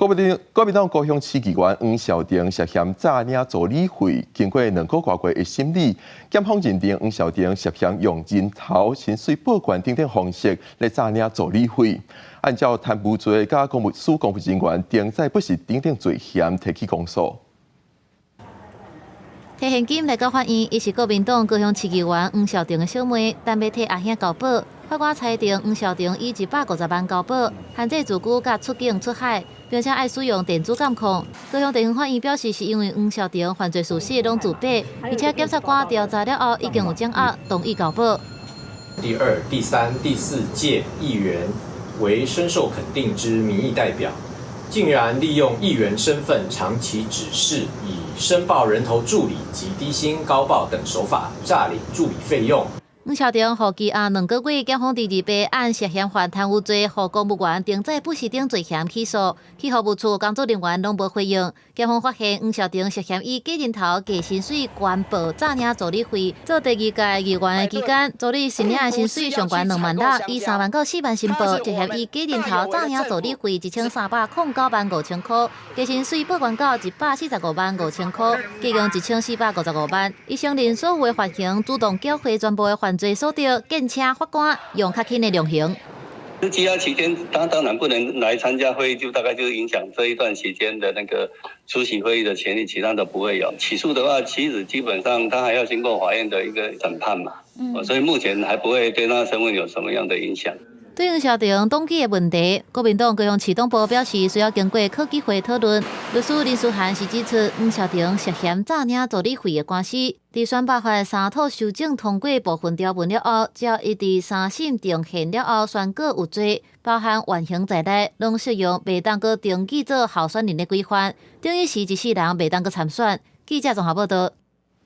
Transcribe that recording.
國民黨高雄市議員黃少婷涉嫌詐領助理費，經過2個外月的審理，檢方認定黃少婷涉嫌用人頭薪水報關等等方式來詐領助理費，按照貪污罪佮公務使公務人員登載不實等等罪嫌提起公訴。提現金來到法院，伊是國民黨高雄市議員黃少婷的小妹，但欲替阿兄交保。法官裁定黃少婷以150萬交保，限制自居佮出境出海，並且愛使用電子監控。高雄地方法院表示，是因為黃少婷犯罪事實攏自白，而且檢察官調查了後已經有掌握，同意交保。第二、第三、第四屆議員為深受肯定之民意代表，竟然利用議員身份長期指示，以申報人頭助理及低薪高報等手法詐領助理費用。黃少婷予羈押2個月，檢方佇28按涉嫌犯貪污罪，予公務員登載不實等罪嫌起訴，去服務處工作人員攏無回應。檢方發現黃少婷涉嫌以假人頭、假薪水、懸報詐領助理費，做第二屆議員的期間，助理申領的薪水上懸2萬6，以3萬到4萬申報，涉嫌以假人頭詐領助理費1309萬5千箍，加薪水報懸到145萬5千箍，計共1455萬。伊承認所有的犯行，主動繳回全部的犯罪所得，懇請法官用較輕的量刑。羈押期間，他當然不能來參加會議，就大概就影響這一段時間的那個出席會議的權利，其他都不會有。起訴的話，其實基本上他還要經過法院的一個審判嘛，所以目前還不會對他身份有什麼樣的影響。對黃少婷黨籍的問題，國民黨高雄市黨部表示需要經過考紀會討論。律師林書涵是指出，黃少婷涉嫌詐領助理費的官司，佇選罷法三套修正通過部分條文了後，只要伊佇三審定讞了後宣告有罪，包含緩刑在內，攏適用袂當閣登記做候選人的規範，等於是一世人袂當閣參選。記者綜合報道。